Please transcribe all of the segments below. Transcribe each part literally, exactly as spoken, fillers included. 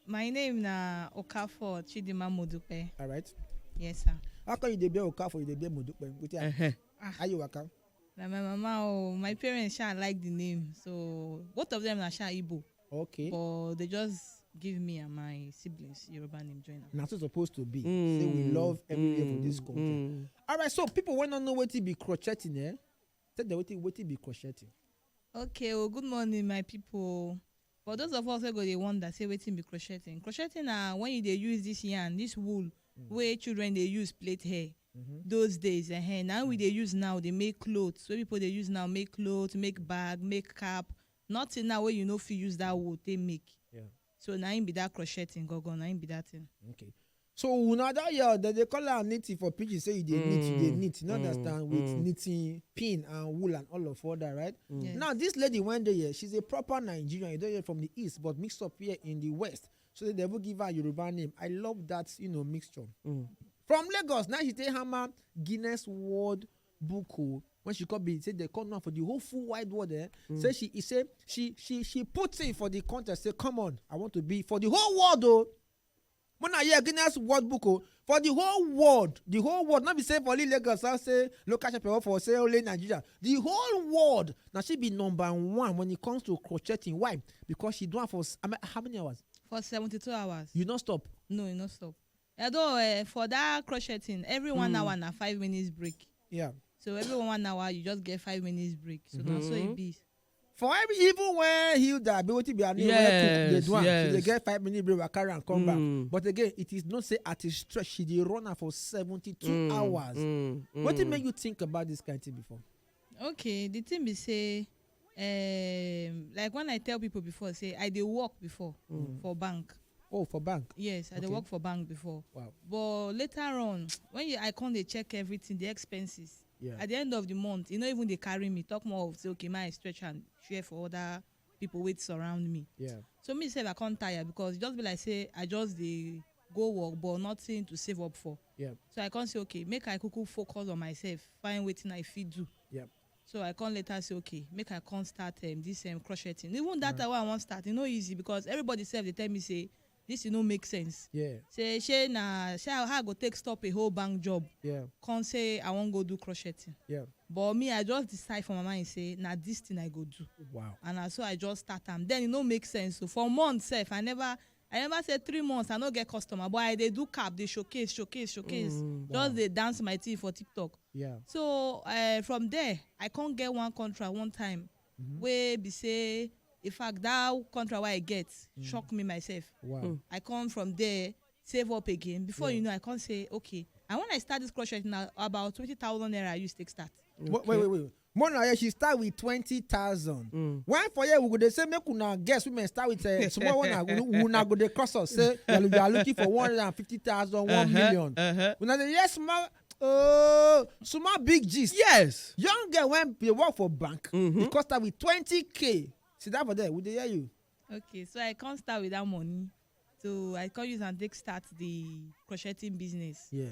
My name na Okafor Chidima Modupe. All right. Yes, sir. How come you dey bear Okafor, you dey bear Modupe? Wetin happen? Uh-huh. Ah, How you waka? na my mama o. My parents sha like the name, so both of them na sha Igbo, Okay. But they just give me and my siblings Yoruba name join am. Na so suppose to be. Say we love everywhere for this country. All right, so people wey no know wetin be crocheting, eh? Tell them wetin wetin be crocheting. Okay, well, good morning, my people. For those of us wey go dey wonder, say wetin be crocheting. Crocheting na when you dey use this yarn, this wool wey children dey use plait hair. Those days, eh, now we dey use now, dey make clothes. Wey people dey use now, make clothes, make bag, make cap. Nothing now wey you no fit use that wool take make. Yeah. So na im be that crocheting, gogo, na im be that thing. Okay. So una don hear dem dey call am knitting for pidgin, say you dey knit, you dey knit. You no understand, with knitting pin and wool and all of all that, right? Yes. Now this lady wey dey here, she's a proper Nigerian. You don hear from the east, but mix up here in the west. So they even give her Yoruba name. I love that, you know, mixture. From Lagos, now she take hammer Guinness World Book o. When she come be say they come now for the whole full wide world, eh? Say she e say she she she put in for the contest. Say, come on, I want to be for the whole world o. When I hear Guinness World Book o, for the whole world, the whole world, not be say for only Lagos, I say local chapel or for say only Nigeria, the whole world. Now she be number one when it comes to crocheting. Why? Because she do am for s- how ma- how many hours? For seventy-two hours. You no stop. No, you no stop. Although uh, for that crocheting, every one hour na five minutes break. Yeah. So every one hour you just get five minutes break. So now so it be. For every even when Hilda be wetin be her name, when cook dey Yes, do am, she dey yes. Get five minutes break, waka and come back. Mm. But again, it is not say at a stretch she dey run am for seventy-two Mm, hours. mm, Wetin mm. Make you think about this kind thing before? Okay, the thing be say, um, like when I tell people before, say I dey work before for bank. Oh, for bank. Yes, I dey Okay. Work for bank before. Wow. But later on, when you, I come dey check everything, the expenses. Yeah. At the end of the month, you no even dey carry me. Talk more of say, okay, my stretch and share for other people wey surround me. Yeah. So me sef, I come tire because e just be like say I just dey go work, but nothing to save up for. Yeah. So I come say, okay, make I kuku focus on myself, find wetin I fit do. Yeah. So I come later say, okay, make I come start um, this um, crocheting. Even that time when I wan start, e no easy because everybody sef dey tell me say this e no make sense. Yeah. Say shey na shey how I go take stop a whole bank job, Yeah. Come say I wan go do crocheting. Yeah. But me, I just decide for my mind say na this thing I go do. Wow. And na so I just start am. Then e no make sense. So for months sef, I never, I never say three months I no get customer, but I dey do cap, dey showcase, showcase, showcase. Mm. Just dey dance my thing for TikTok. Yeah. So uh, from there, I come get one contract one time wey be say, in fact, that contract wey I get shock me myself. Wow. I come from there, save up again. Before you know, I come say, okay. And when I start this crochet, na about twenty thousand naira I use take start. Wait, wait, wait, wait. Mona, yeah, she start with twenty thousand. Why for here we go dey say make una guess women start with uh, small one, una una go dey cross us say you are, you are looking for one hundred and fifty thousand, one million. Uh-huh. Una dey yes small, oh, small big gist. Yes. Young girl when dey work for bank, Mhm. Because start with twenty k. See that for there, we dey hear you. Okay, so I come start with that money. So I come use and take start the crocheting business. Yeah.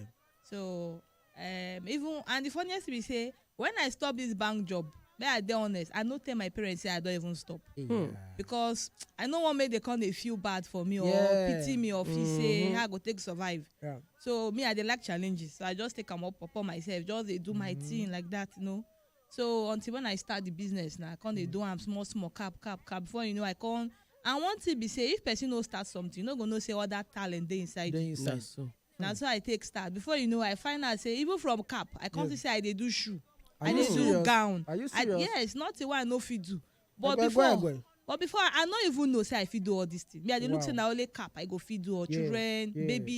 So um, even, and the funniest thing be say, when I stop this bank job, may I dey honest, I no tell my parents say I don't even stop. Yeah. Because I no wan make they come dey feel bad for me or Yeah. Pity me or feel say Mhm. how I go take survive. Yeah. So me, I dey like challenges, so I just take am up upon myself, just dey do my thing like that, you know. So until when I start the business now, I come dey do am small small, cap cap cap. Before you know, I come. And one thing be say, if person no start something, you no go know say other talent dey inside Dey you. inside. That's so. Na so I take start. Before you know, I find out say even from cap, I come Yeah. see say I dey do shoe, Are I you dey do serious? Gown. Are you I, serious? Yes, nothing wey I no fit do. But Egbe, before, egbe, egbe. But before, I no even know say I fit do all this thing. Me, I dey look Wow. say na only cap I go fit do, or Yeah, children, yeah, baby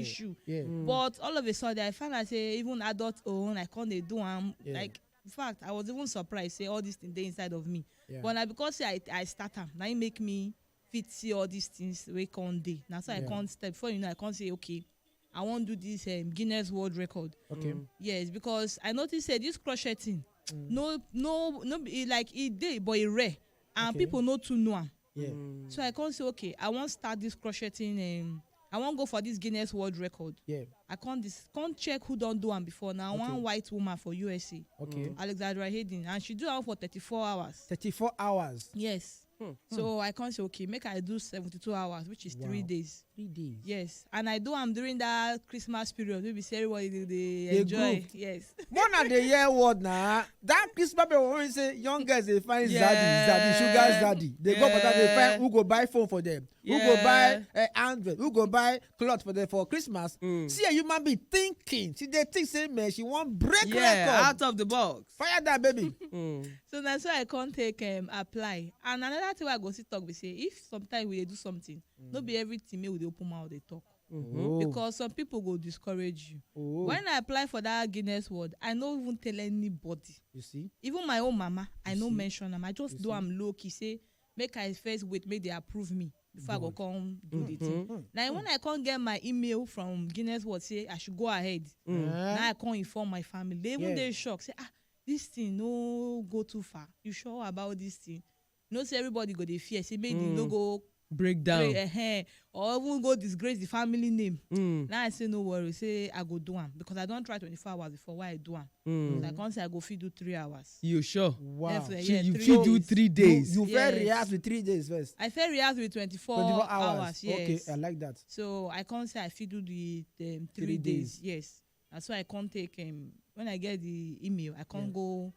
yeah, shoe. Yeah. Mm. But all of a sudden, I found out say even adult own, I come dey do am. Yeah. Like, in fact, I was even surprised say all this thing dey inside of me. Yeah. But na because say I, I start am, na it make me fit see all these things wey come dey. Na so I Yeah. come step. Before you know, I come say, okay, I wan do this um, Guinness World Record. Okay. Mm. Yes, because I notice say this crochet thing, Mm. no, no, no, be like e dey, but e rare, and Okay. people no too know am. Yeah. Mm. So I come say, okay, I wan start this crocheting. Um, I wan go for this Guinness World Record. Yeah. I come this come check who don do am before. Na Okay. One white woman for U S A, Okay. Mm. Alexandra Hayden, and she do am for thirty-four hours. Thirty-four hours. Yes. So I can't say, okay, make I do seventy-two hours, which is three Wow. days. Three days. Yes, and I do am during that Christmas period wey be say everybody dey dey Dey enjoy. Groove. Yes. When I dey hear word na that Christmas period when say young girls dey find zaddy, zaddy, sugar Yeah. zaddy. They go for that, they Yeah. find who go buy phone for them, who go buy Yeah. uh, handbag, who go buy cloth for them for Christmas. Mm. See a human being thinking. She dey think say man, she wan break Yeah, record. Out of the box. Fire that baby. Mm. So na so I come take um, apply. And another thing I go still talk be say if sometimes we dey do something, no be everything make we dey open mouth dey talk. Mm-hmm. Oh. Because some people go discourage you. Oh. When I apply for that Guinness World, I no even tell anybody. You see? Even my own mama, I You no see? mention am. I just You do see? am low key, say make I first wait, make they approve me before I go Good. come do the thing. Mm-hmm. Now when I come get my email from Guinness World say I should go ahead. Mm. Eh? Now I come inform my family. They even Yeah. dey shock. Say, ah, this thing no go too far. You sure about this thing? You know say everybody go dey fear. Say make the Mm. no go Break down. pray, eh, or even go disgrace the family name. Mm. Now I say no worry. Say I go do am because I don try twenty-four hours before. Why I do am? Mm. So I can't say I go fit do three hours. You sure? Wow. Yes, Shey, yeah, you three fit do days. three You, days. you first Yes. react with three days first. I first react with twenty-four twenty-four hours. hours. Yes. Okay, I like that. So I can't say I fit do the um, three Three days. days. Yes. And so I can't take um, when I get the email, I can't Yeah. go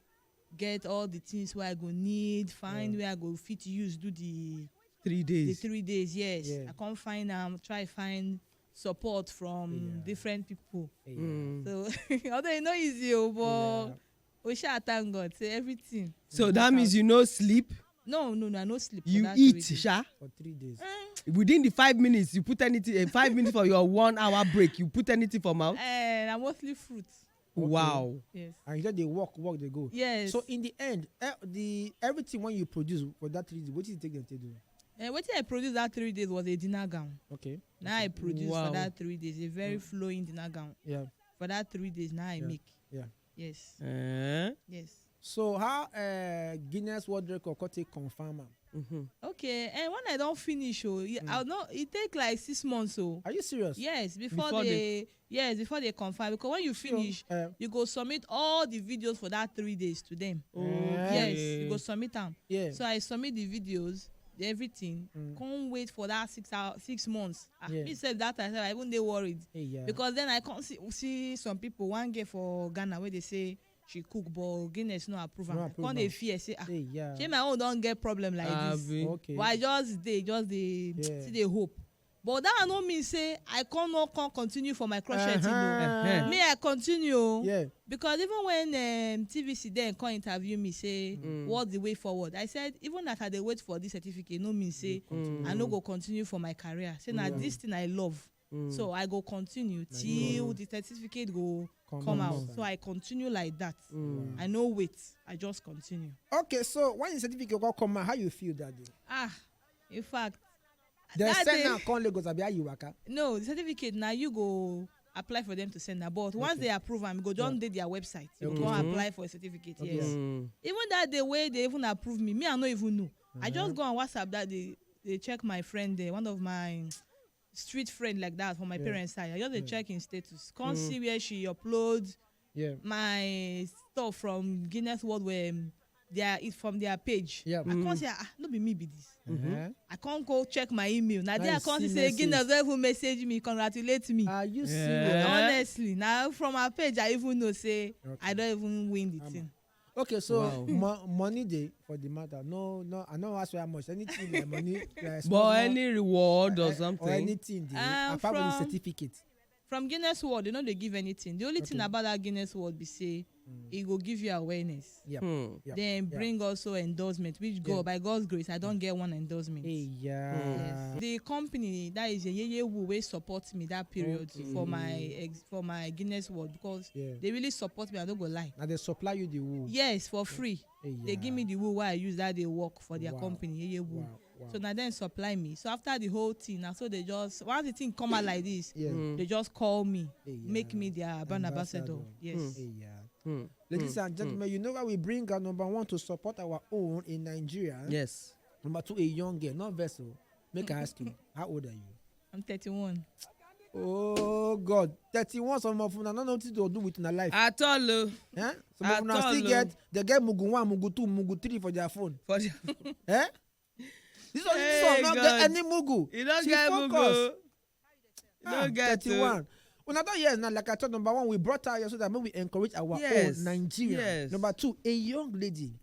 get all the things where I go need, find Yeah. where I go fit to use, do the Three the days. three days. Yes, Yeah. I can't find um, try find support from Yeah. different people. Yeah. Mm. So although it's not easy, oh, but Yeah. we shall thank God. Say everything. So that means you no sleep. No, no, no, I no sleep. For You that eat, three days. Sha. For three days. Eh, Within the five minutes, you put anything. Uh, five minutes for your one hour break. You put anything for mouth. Eh, I mostly fruits. Okay. Wow. Yes. And you just dey work, work, they go. Yes. So in the end, eh, the everything when you produce for that three days, what did you take them to do? Eh, wetin I produce that three days was a dinner gown. Okay. Now I Okay. produce Wow. for that three days a very Mm. flowing dinner gown. Yeah. For that three days, now I Yeah. make. Yeah. Yes. Eh? Yes. So how uh, Guinness World Record could take confirm am? Mm-hmm. Okay, and when I don't finish, oh, yeah, Mm. I'll not. It take like six months, oh. Are you serious? Yes, before Before they, they yes, before they confirm. Because when you So, finish, uh, you go submit all the videos for that three days to them. Okay. Yes, you go submit them. Yeah. So I submit the videos, everything. Mm. Can't wait for that six hour, six months. Ah, Yeah. Me said that I said I even dey worried Hey, yeah. because then I can't see, see some people. One girl for Ghana where they say she cook, but Guinness no approve am. No I approve can't dey am. fear say ah, Hey, yeah. shey my own don get problem like this. Abi. Okay. But I just dey, just dey Yeah. see the hope. But that one no mean say I can't no can't continue for my crochet thing. Uh-huh. Uh-huh. Me I continue. Yeah. Because even when um, T V C then come interview me say Mm. what's the way forward, I said even that I dey wait for this certificate no mean say Mm. I no go continue for my career. Say na Yeah. this thing I love. Mm. So I go continue My till God. the certificate go Come come out. out. So I continue like that. Mm. I no wait. I just continue. Okay, so when the certificate go come out, how you feel that day? Ah, in fact, They that send day, am come Lagos, abi how you waka? No, the certificate now you go apply for them to send that. But once Okay. they approve am, you go don Yeah. dey their website. You Okay. go Mm-hmm. apply for a certificate. Okay. Yes. Mm. Even that day where they even approve me, me I no even know. I just Uh-huh. go on WhatsApp that day. They check my friend there, one of my street friend like that for my Yeah. parents' side. I just dey Yeah. check in status. Can't Mm. see where she upload Yeah. my stuff from Guinness World where um, they are it from their page. Yeah. I Mm. can't say ah, no be me be this. Uh-huh. I can't go check my email. Now Now there I you can't see say Guinness message. Don't even message me, congratulate me. Are you Yeah. serious? Honestly, now from our page I even know say Okay. I don't even win the Ama. thing. Okay, so Wow. mo- money day for the matter. No, no, I know ask you how much. Anything like money, like small, But small, any reward or eh, eh, something? or anything dey, Um, apart from the from certificate. From Guinness World, they no dey give anything. The only thing Okay. about that Guinness World be say Mm. e go give you awareness. Yeah. Hmm. Yeah. Then Yeah. bring also endorsement, which Yeah. God by God's grace, I don't get one endorsement. Hey, yeah. Yes. The company that is Yeye Wu wey support me that period Okay. for my ex- for my Guinness World because Yeah. they really support me. I don't go lie. Now they supply you the wool. Yes, for free. Hey, They give me yeah. the wool where I use that they work for their Wow. company, Yeye Wu. Wow. Wow. So now then supply me. So after the whole thing, now so they just once the thing come out like this, Yeah. Mm. they just call me, Hey, make yeah. me their brand ambassador. Ambassador. Yes. Hmm. Hey, yeah. Hmm. Ladies Hmm. and Hmm. gentlemen, you know why we bring our number one to support our own in Nigeria? Yes. Number two, a young girl, not vessel. Make I ask you, how old are you? I'm thirty-one. Oh God, thirty-one. Some of them don't know what to do with their life. At all, oh. Eh? Some of At them all, still oh. get they get mugu one, mugu two, mugu three for their phone. For the Eh? This one, this one Hey, no God. get any mugu. You don't She get focus. mugu. You Ah, don't get to. thirty-one. Una don hear now, like I talk, number one, we brought out here so that make we encourage our Yes, own Nigeria. Yes. Number two, a young lady.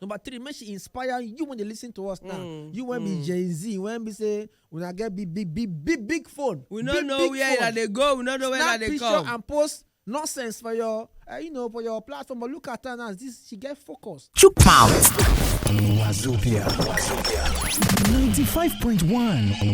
Number three, make she inspire you when they listen to us now. Mm, You when be mm. Gen Z, when be say, when I get big, big, big, big, big phone. We no big, know big where phone. That they go. We no know where Snap That they picture come. And post nonsense for your, uh, you know, for your platform. But look at her now. This she get focus. Chook mouth. Wazobia. ninety-five point one